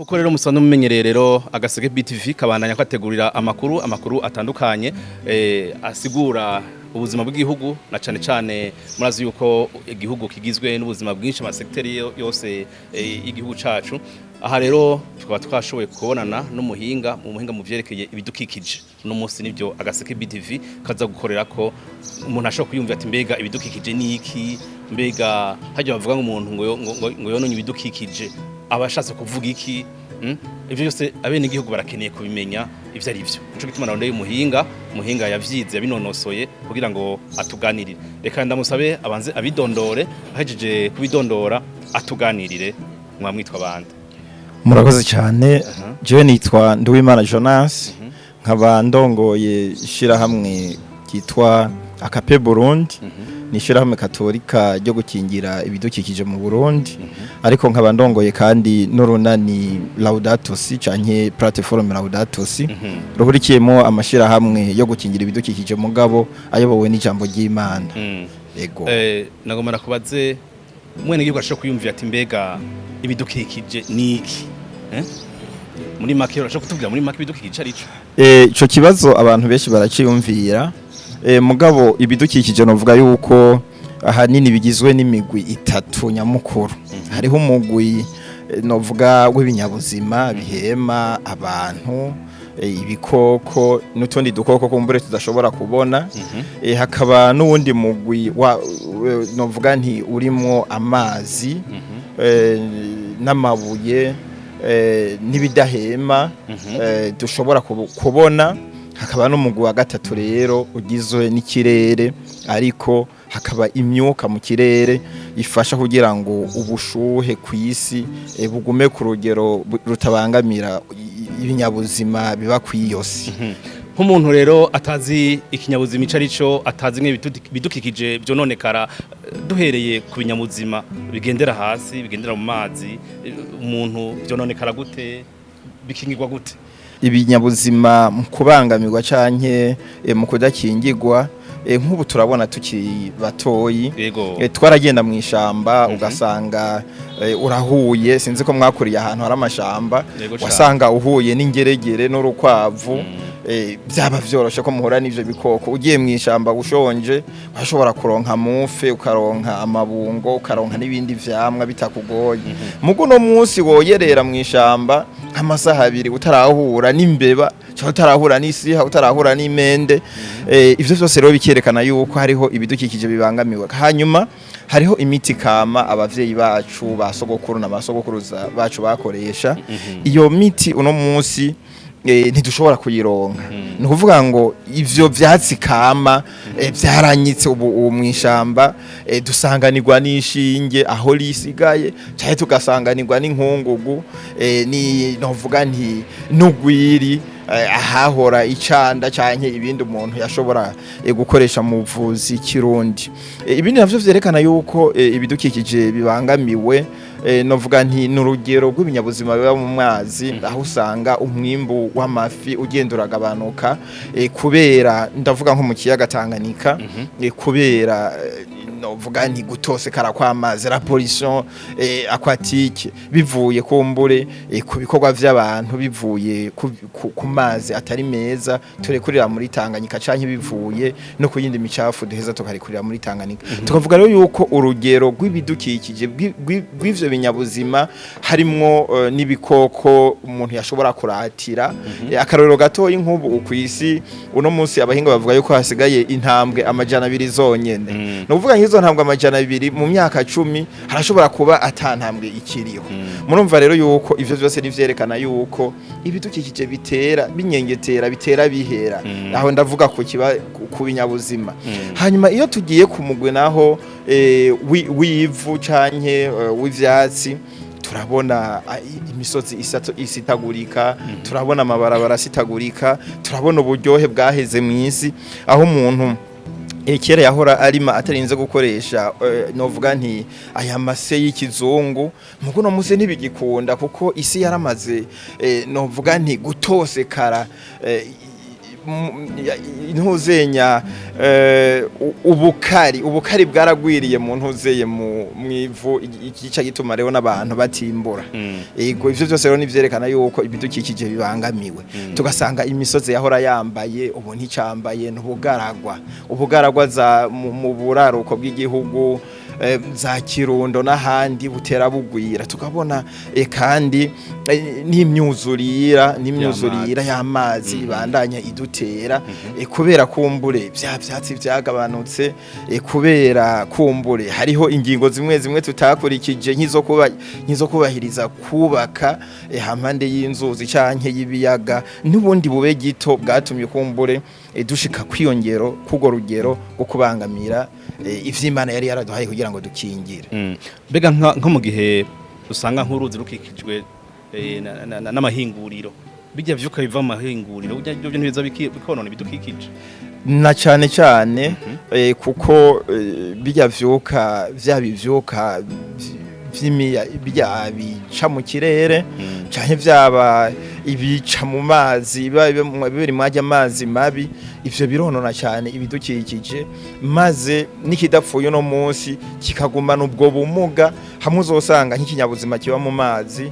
Nkuko rero musanzwe mumenyereye rero, Agaseke BTV kabandanya kwategurira amakuru atandukanye asigura ubuzima bw'igihugu, na cane cane murazi yuko igihugu kigizwe n'ubuzima bwinshi, amasekiteri yose y'igihugu cacu. Aha rero tukaba twashoboye kubonana n'umuhinga mu muhinga mu vyerekeye ibidukikije. Uno munsi nivyo Agaseke BTV kaza gukorera ko umuntu ashobora kwiyumvira ati: "Mbega ibidukikije ni iki? Mbega hajya bavuga ngo umuntu ngo yononye ibidukikije, aba ashatse kuvuga iki?" Ivyo byose abenegihugu barakeneye kubimenya ivyo ari vyo. Nico gituma narondeye umuhinga yavyize, yabinonosoye, kugira ngo atuganirire. Reka ndamusabe abanze abidondore, ahejeje kubidondora atuganirire. Mwamwitwa bande? Murakoze cyane. Jewe nitwa Nduwimana Jonas, nkaba ndongoye ishyirahamwe ryitwa Akape Burundi. Ni ishyirahamwe katolika ryo gukingira ibidukikije mu Burundi, ariko nkaba ndongoye kandi n'urunani Laudato Si canke Plateforme Laudato Si, ruhurikiyemo amashyirahamwe yo gukingira ibidukikije, mugabo ayobowe n'ijambo ry'Imana. Ego. Nagomba nakubaze, umwenegihugu ashobora kwiyumvira ati: "Mbega ibidukikije ni iki?" Muri make, urashobora kutubwira muri make ibidukikije ari ico? Ico kibazo abantu benshi baraciyumvira, mugabo ibidukikije novuga yuko ahanini bigizwe n'imigwi itatu nyamukuru. Hariho umugwi novuga w'ibinyabuzima bihema, abantu, ibikoko n'utundi dukoko kumbure tudashobora kubona. Hakaba n'uwundi mugwi wa novuga nti urimwo amazi n'amabuye n'ibidahema dushobora kubona. Hakaba n'umugwi wa gatatu rero ugizwe n'ikirere, ariko hakaba imyuka mu kirere ifasha kugira ngo ubushuhe ku isi bugume ku rugero rutabangamira ibinyabuzima biba ku iyo si. Nk'umuntu rero atazi ikinyabuzima ico ari cyo, atazi nk'ibidukikije byononekara, duhereye ku binyabuzima bigendera hasi, bigendera mu mazi, umuntu byononekara gute, bikingirwa gute? Ibinyabuzima mu kubangamirwa canke mu kudakingirwa, nk'ubu turabona tukiri batoyi, twaragenda mu ishamba, ugasanga urahuye, sinzi ko mwakuriye ahantu hari amashamba, Yego cane. wasanga uhuye n'ingeregere n'urukwavu. Byaba vyoroshe ko muhura n'ivyo bikoko. Ugiye mu ishamba ushonje, washobora kuronka mufe, ukaronka amabungo, ukaronka n'ibindi vyamwa bitakugoye. Mugo no munsi woyerera mu ishamba nk'amasaha 2 utarahura n'imbeba, cyangwa utarahura n'isiha, utarahura n'imende. Ivyo vyose rero bikerekana yuko hariho ibidukikije bibangamiwe. Hanyuma hariho imiti kama abavyeyi bacu, ba sogokuru na ba sogokuruza bacu bakoresha. Iyo miti uno munsi ntidushobora kuyironka. Ni ukuvuga ngo ivyo vyatsi kama vyaranyitse. Ubu mw'ishamba dusanganirwa n'ishinge aho risigaye, canke tugasanganirwa n'inkungugu, ni novuga nti n'ugwiri ahahora icanda canke ibindi umuntu yashobora gukoresha mu buvuzi kirundi. Ibindi navyo vyerekana yuko ibidukikije bibangamiwe, novuga nti n'urugero rw'ibinyabuzima biba mu mazi, aho usanga umwimbu w'amafi ugenda uragabanuka, kubera, ndavuga nko mu kiyaga Tanganyika, kubera novuga nti gutosekara kw'amazi, la pollution aquatique, bivuye kumbure ku bikorwa vy'abantu, bivuye ku mazi atari meza turekurira muri Tanganyika, canke bivuye no ku yindi micafu duheza tukarekurira muri Tanganyika. Tukavuga rero yuko urugero rw'ibidukikije rw'ivyo binyabuzima, harimwo n'ibikoko umuntu yashobora kuratira. Akarorero gatoyi, nk'ubu kw'isi uno munsi abahinga bavuga yuko hasigaye intambwe 200 zonyene. Ni ukuvuga nk'izo ntambwe 200, mu myaka 10 harashobora kuba ata ntambwe ikiriho. Murumva rero yuko ivyo vyose nivyerekana yuko ibidukikije bitera binyengetera, bitera bihera. Aho ndavuga ku binyabuzima. Hanyuma iyo tugiye ku mugwi naho w'ivu canke w'ivyatsi, turabona imisozi isitagurika, turabona amabarabara asitagurika, turabona uburyohe bwaheze mw'isi, aho umuntu kera yahora arima atarinze gukoresha novuga nti aya mase y'ikizungu. Mugo no musi ntibigikunda, kuko isi yaramaze novuga nti gutosekara. Ntuzenya ubukari bwaragwiriye mu ntuzeye mu mwivu, igica gituma rero n'abantu batimbura. Ego, ivyo byose rero nivyerekana yuko ibidukikije bibangamiwe. Tugasanga imisozi yahora yambaye ubu nticambaye, n'ubugaragwa, ubugaragwa za mu buraruko bw'igihugu, za Kirundo n'ahandi butera bugwira. Tukabona kandi n'imyuzurira y'amazi ibandanya idutera, kubera kumbure vya vyatsi vyagabanutse, kubera kumbure hariho ingingo zimwe zimwe tutakurikije, nk'izo kubahiriza kubaka hampande y'inzuzi canke y'ibiyaga, n'ubundi bube gito bwatumye kumbure dushika kwiyongero kugo rugero rwo kubangamira ivy'Imana yari yaraduhaye kugira ngo dukingire. Mbega nko mu gihe usanga nk'uruzi rukikijwe n'amahinguriro, bijya vyuka biva mu mahinguriro, burya byo ntibiza bikonona ibidukikije? Na cane cane, kuko bijya vyuka, vyaba ivyuka bijya bica mu kirere canke vyaba ibica mu mazi, biba biri mwajya amazi mabi, ivyo bironona cyane ibidukikije, maze n'ikidapfuye uno munsi kikagumana ubwo bumuga, hamwe uzosanga nk'ikinyabuzima kiba mu mazi,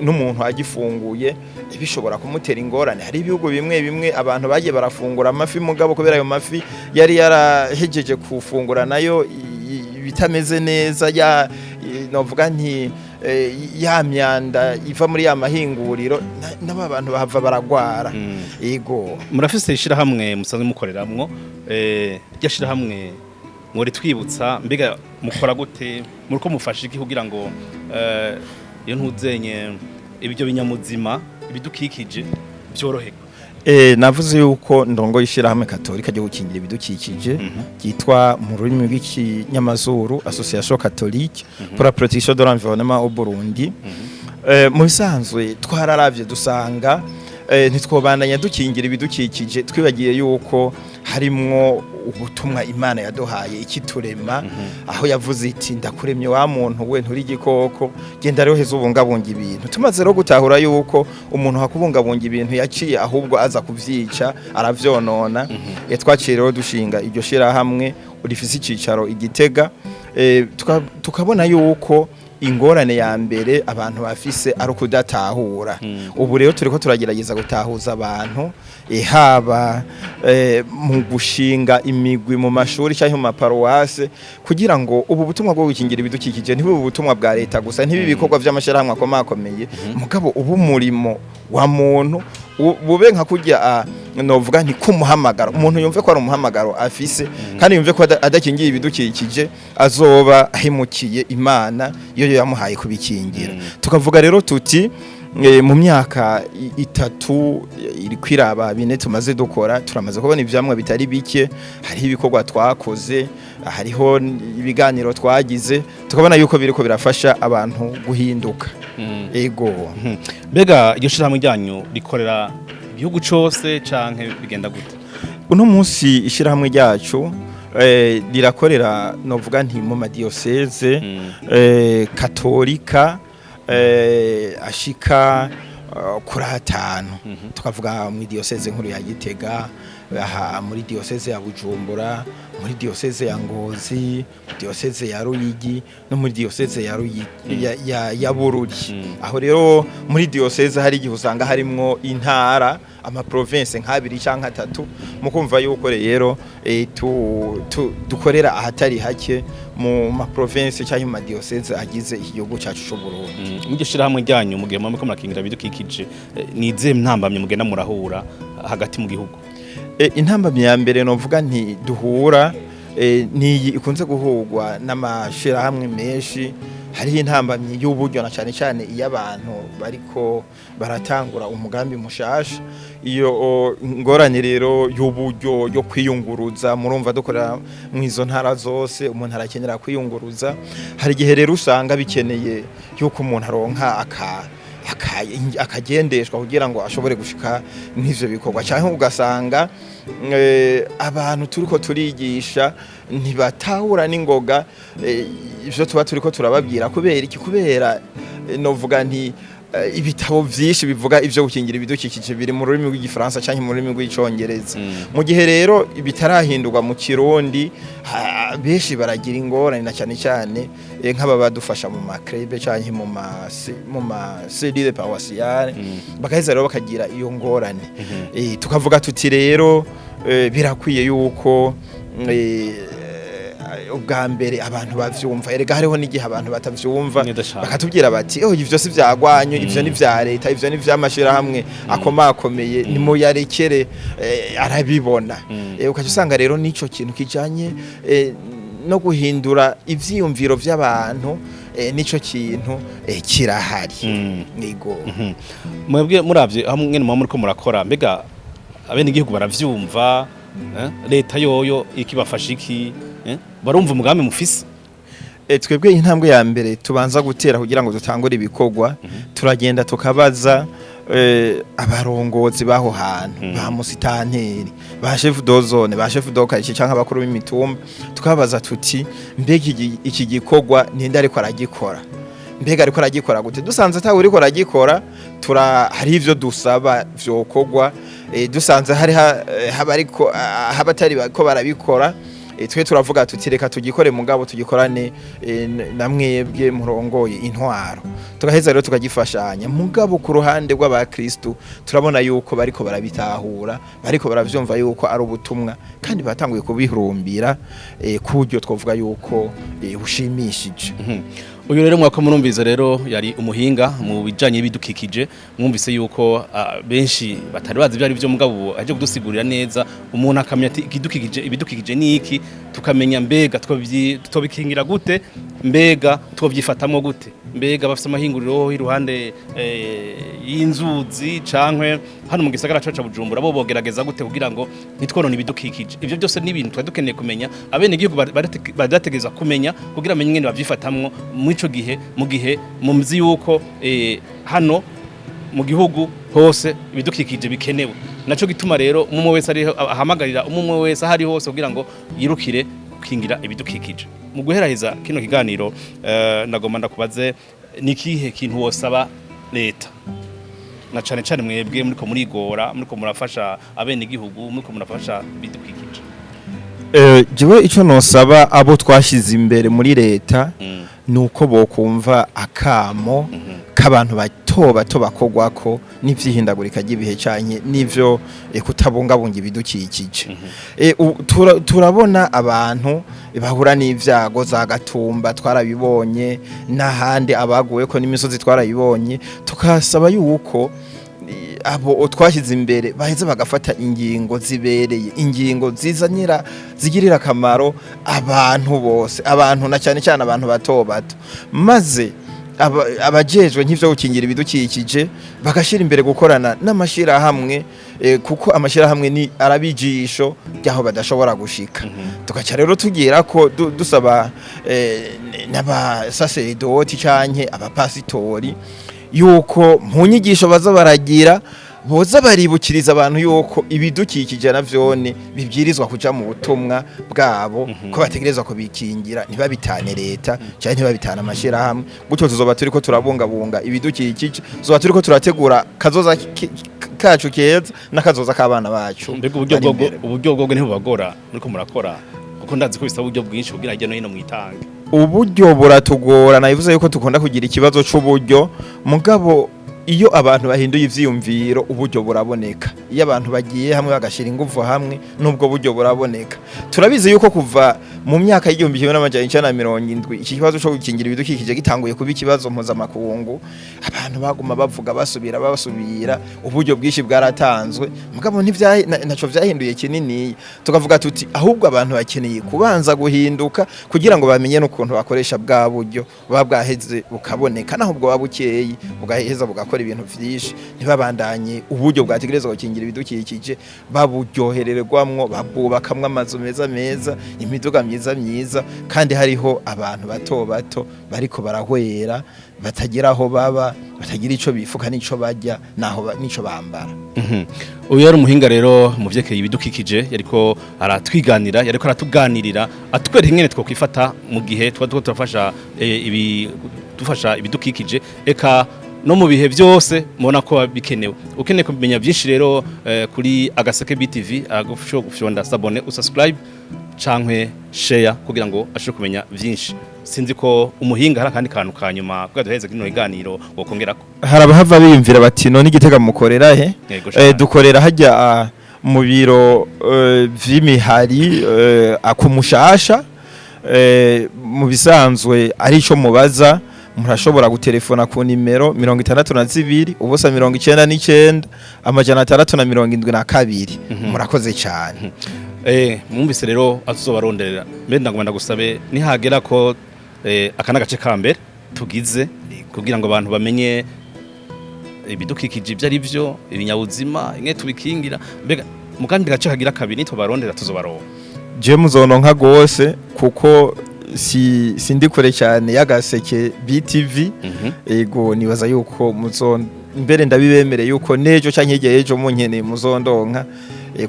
n'umuntu agifunguye bishobora kumutera ingorane. Hari ibihugu bimwe bimwe abantu bagiye barafungura amafi, mugabo kubera ayo mafi yari yarahejeje kufungura nayo ibitameze neza, ya novuga nti ya myanda iva muri ya mahinguriro, n'aba bantu bahava baragwara. Ego. Murafise ishirahamwe musanzwe mukoreramwo, rya shirahamwe mwori twibutsa, mbega mukora gute, muriko mufasha iki kugira ngo iyo ntuzenye ibyo binyamuzima, ibidukikije byoroherwe? Navuze yuko ndongo y'ishirahamwe katolika ryo gukingira ibidukikije, ryitwa mu rurimi rw'ikinyamazuru Association Catholique pour la Protection de l'Environnement au Burundi. Mu bisanzwe twararavye dusanga ntitwobandanya dukingira ibidukikije twibagiye yuko harimwo ubutumwa Imana yaduhaye ikiturema, aho yavuze iti: "Ndakuremye wa muntu we, nturi igikoko, genda rero heza ubungabunga ibintu." Tumaze rero gutahura yuko umuntu hakubungabunga ibintu yaciye ahubwo aza kuvyica, aravyonona, twaciye rero dushinga iryo shirahamwe rifise icicaro i Gitega. Tukabona yuko ingorane ya mbere abantu bafise ari ukudatahura. Ubu rero turiko turagerageza gutahuza abantu, haba mu gushinga imigwi mu mashuri cyangwa mu maparuwase, kugira ngo ubu butumwa bwo gukingira ibidukikije ntibibe ubutumwa bwa leta gusa, ntibibe ibikorwa vy'amashyirahamwe akomakomeye, mugabo ubu umurimo wa muntu bube nka kurya novuga nti kumuhamagaro, umuntu yumve ko ari umuhamagaro afise, kandi yumve ko adakingiye ibidukikije azoba ahemukiye Imana iyo yamuhaye kubikingira. Tukavuga rero tuti mu myaka 3 iri kwiraba 4 tumaze dukora, turamaze kubona ivyamwa bitari bike. Hariho ibikorwa twakoze, hariho ibiganiro twagize, tukabona yuko biriko birafasha abantu guhinduka. Ego. Mbega iryo shirahamwe ryanyu rikorera igihugu cose canke bigenda gute? Uno munsi ishirahamwe ryacu rirakorera, novuga nti mu madiyoseze katolika ashika kuri 5. Tukavuga mu diyoseze nkuru ya Gitega, aha muri diyoseze ya Bujumbura, muri diyoseze ya Ngozi, diyoseze ya Ruyigi no muri diyoseze ya Ruyigi ya Bururi. Aho rero muri diyoseze hari igihe usanga harimwo intara, ama province nk'abiri canke atatu. Mukumva yuko rero dukorera ahatari hake mu ma province canke mu ma diyoseze agize igihugu cacu c'u Burundi. Mu iryo shirahamwe ryanyu, mu gihe muriko murakingira ibidukikije, ni izihe ntambamye mugenda murahura hagati mu gihugu? Intambamyi ya mbere novuga nti duhura, niyi ikunze guhurwa n'amashirahamwe menshi. Hariho intambamyi y'uburyo, na cane cane iyo abantu bariko baratangura umugambi mushasha. Iyo ngorane rero y'uburyo yo kwiyunguruza, murumva dukorera mu izo ntara zose, umuntu arakenera kwiyunguruza. Hari igihe rero usanga bikeneye yuko umuntu aronka akagendeshwa kugira ngo ashobore gushika nk'ivyo bikorwa, cyangwa ugasanga abantu turiko turigisha ntibatahura n'ingoga ivyo tuba turiko turababwira. Kubera iki? Kubera novuga nti Ibitabo vyinshi bivuga ivyo gukingira ibidukikije biri mu rurimi rw'igifaransa canke mu rurimi rw'icongereza. Mu gihe rero bitarahindurwa mu Kirundi, benshi baragira ingorane, na cyane cyane nk'aba badufasha mu ma clubs canke mu ma cellules paroissiales, bagaheza rero bakagira iyo ngorane. Tukavuga tuti rero birakwiye yuko ubwa mbere abantu bavyumva. Erega hariho n'igihe abantu batavyumva, Neza cane. bakatubwira bati: "Oh, ivyo si vyagwanyu, ivyo ni vya leta, ivyo ni vy'amashirahamwe akomakomeye, nimuyarekere arabibona." Ukaca usanga rero n'ico kintu kijanye no guhindura ivyiyumviro vy'abantu, nico kintu kirahari. Yego. Mwebwe muravye aho mwene muba muriko murakora, mbega abenegihugu baravyumva? Leta yoyo ikibafasha iki? Barumva umugambi mufise? Twebwe intambwe ya mbere tubanza gutera kugira ngo dutangure ibikorwa, turagenda tukabaza abarongozi baho hantu, ba musitanteri, ba chef de zone, ba chef de quartier canke abakuru b'imitumba, tukabaza tuti: "Mbega iki gikorwa ninde ariko aragikora? Mbega ariko aragikora gute?" Dusanze atawe uriko aragikora, tura hari ivyo dusaba vyokorwa. Dusanze hari haba ariko haba atari ko barabikora, twe turavuga tuti: "Reka tugikore, mugabo tugikorane na mwebwe murongoye intwaro." Tugaheza rero tukagifashanya. Mugabo ku ruhande rw'abakristu turabona yuko bariko barabitahura, bariko baravyumva yuko ari ubutumwa, kandi batanguye kubihurumbira ku buryo twovuga yuko bushimishije. Uyu rero mwako murumvize rero yari umuhinga mu bijanye n'ibidukikije. Mwumvise yuko benshi batari bazi ibyo ari byo, mugabo aje kudusigurira neza, umuntu akamenya ati ikidukikije, ibidukikije ni iki, tukamenya mbega twobikingira gute, mbega twovyifatamwo gute, mbega bafise amahinguriro iruhande y'inzuzi cankwe hano mu gisagara cacu ca Bujumbura, bo bogerageza gute kugira ngo ntitwonone ibidukikije. Ivyo byose ni ibintu twari dukeneye kumenya, abene igihugu barategerezwa kumenya kugira amenye ingene bavyifatamwo muri ico gihe, mu gihe mumzi yuko hano mu gihugu hose ibidukikije bikenewe. Naco gituma rero umwe wese ari ahamagarira umwe wese ahari hose kugira ngo yirukire gukingira ibidukikije. Mu guheraheza kino kiganiro, ndagomba ndakubaze: ni ikihe kintu wosaba leta, na cane cane mwebwe muriko murigora, muriko murafasha abene igihugu, muriko murafasha ibidukikije? Jewe ico nosaba abo twashize imbere muri leta nuko bokumva akamo k'abantu bato bato bakogwako n'ivyihindagurika ry'ibihe canke n'ivyo kutabungabunga ibidukikije. Turabona abantu bahura n'ivyago za Gatumba twarabibonye, n'ahandi abaguweko n'imisozi twarabibonye. Tukasaba yuko abo twashyize imbere baheze bagafata ingingo zibereye, ingingo zizanira zigirira akamaro abantu bose, abantu na cyane cyane abantu bato bato, maze abajejwe nk'ivyo gukingira ibidukikije bagashyira imbere gukorana n'amashirahamwe, kuko amashirahamwe ni arabijisho ry'aho badashobora gushika. Tugaca rero tugira ko dusaba n'abasaseredoti canke abapasitori yuko mu nyigisho baza baragira boza baribukiriza abantu yuko ibidukikije na vyone bibwirizwa kuja mu butumwa bwabo, ko bategerezwa kubikingira, ntibabitane leta canke ntibabitane amashirahamwe. Gutyo tuzoba turiko turabungabunga ibidukikije, tuzoba turiko turategura kazoza kacu keza n'akazoza k'abana bacu Mbega uburyo bari bwo imbere. Uburyo bwo ntibubagora muriko murakora? Kuko ndazi ko bisaba uburyo bwinshi kugira hirya no hino mwitange. Uburyo buratugora, nabivuze yuko dukunda kugira ikibazo c'uburyo. Mugabo iyo abantu bahinduye ivyiyumviro, uburyo buraboneka. Iyo abantu bagiye hamwe bagashira ingufu hamwe, n'ubwo buryo buraboneka. Turabizi yuko kuva mu myaka y'1970 iki kibazo co gukingira ibidukikije gitanguye kuba ikibazo mpuzamakungu, abantu baguma bavuga, basubira basubira, uburyo bwinshi bwaratanzwe, mugabo ntaco vyahinduye kinini. Tukavuga tuti ahubwo abantu bakeneye kubanza guhinduka kugira ngo bamenye n'ukuntu bakoresha bwa buryo buba bwaheze bukaboneka, naho ubwo buba bukeyi bugaheza bugakora ibintu vyinshi, ntibabandanye uburyo bwategerezwa gukingira ibidukikije baburyohererwamwo, babwubakamwo amazu meza meza, imiduga myiza myiza, kandi hariho abantu bato bato bariko barahwera, batagira aho baba, batagira ico bifuka n'ico barya naho n'ico bambara. Uyu yari umuhinga rero mu vyerekeye ibidukikije, yariko aratwiganira, yariko aratuganirira, atwereka ingene twokwifata mu gihe tuba turiko turafasha ibi dufasha ibidukikije eka. No mu bihe byose mubona ko bikenewe. Ukeneye kumenya byinshi rero kuri Agaseke BTV, agufasha gufyonda s'abonner, usubscribe cankwe share kugira ngo ashobore kumenya byinshi. Sinzi ko umuhinga hari akandi kantu ka nyuma kugira duheze kino kiganiro wokongerako. Hari abahava biyumvira bati: "None Igitega mukorera he?" Yego cane. Dukorera hajya mu biro vy'imihari akumushasha. Mu bisanzwe ari ico mubaza, murashobora gutelefona ku nimero 62 0 99 672. Murakoze cyane. Mwumvise rero atuzobaronderera. Mbe ndagomba ndagusabe, nihagera ko aka n'agace ka mbere tugize kugira ngo abantu bamenye ibidukikije ibyo ari byo, ibinyabuzima, imwe tubikingira, mbega mu kandi gace kagira kabiri nitubarondera tuzobaronka? Je muzononka gose, kuko si sindi kure cyane y'Agaseke BTV. Ego, nibaza yuko muzo mbere ndabibemereye yuko nejo canke hirya y'ejo munkeneye muzondonka,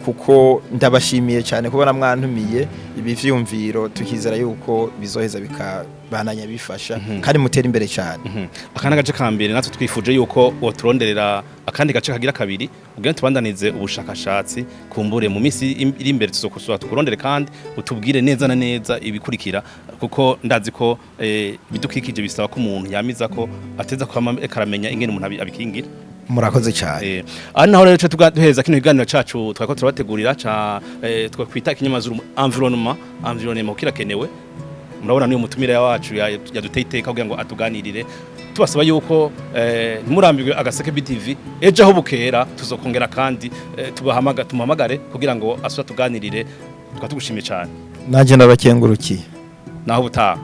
kuko ndabashimiye cyane kubona mwantumiye. Ibi vyumviro tukizera yuko bizoheza bikabananya bifasha kandi mutera imbere cyane. Aka n'agace ka mbere. Natwe twifuje yuko woturonderera akandi gace kagira kabiri kugira tubandanize ubushakashatsi. Kumbure mu minsi iri imbere tuzokosora tukurondere kandi utubwire neza na neza ibikurikira, kuko ndazi ko ibidukikije bisaba ko umuntu yamiza ko ateza kwama karamenya ingene umuntu abikingira. Murakoze cyane. Aha naho rero tuca duheza kino kiganiro cacu twariko turabategurira ca twakwita ikinyamazuru environnement. Environnement kirakenewe. Murabona niyo mutumire wacu yaduteye iteka kugira ngo atuganirire. Tubasaba yuko ntimurambirwe Agaseke BTV. Ejo aho bukera tuzokongera kandi tubahamaga tumuhamagare kugira ngo asubire tuganirire. Tukaba tugushimiye cyane. Nanjye ndabakengurukiye. Naho butaha.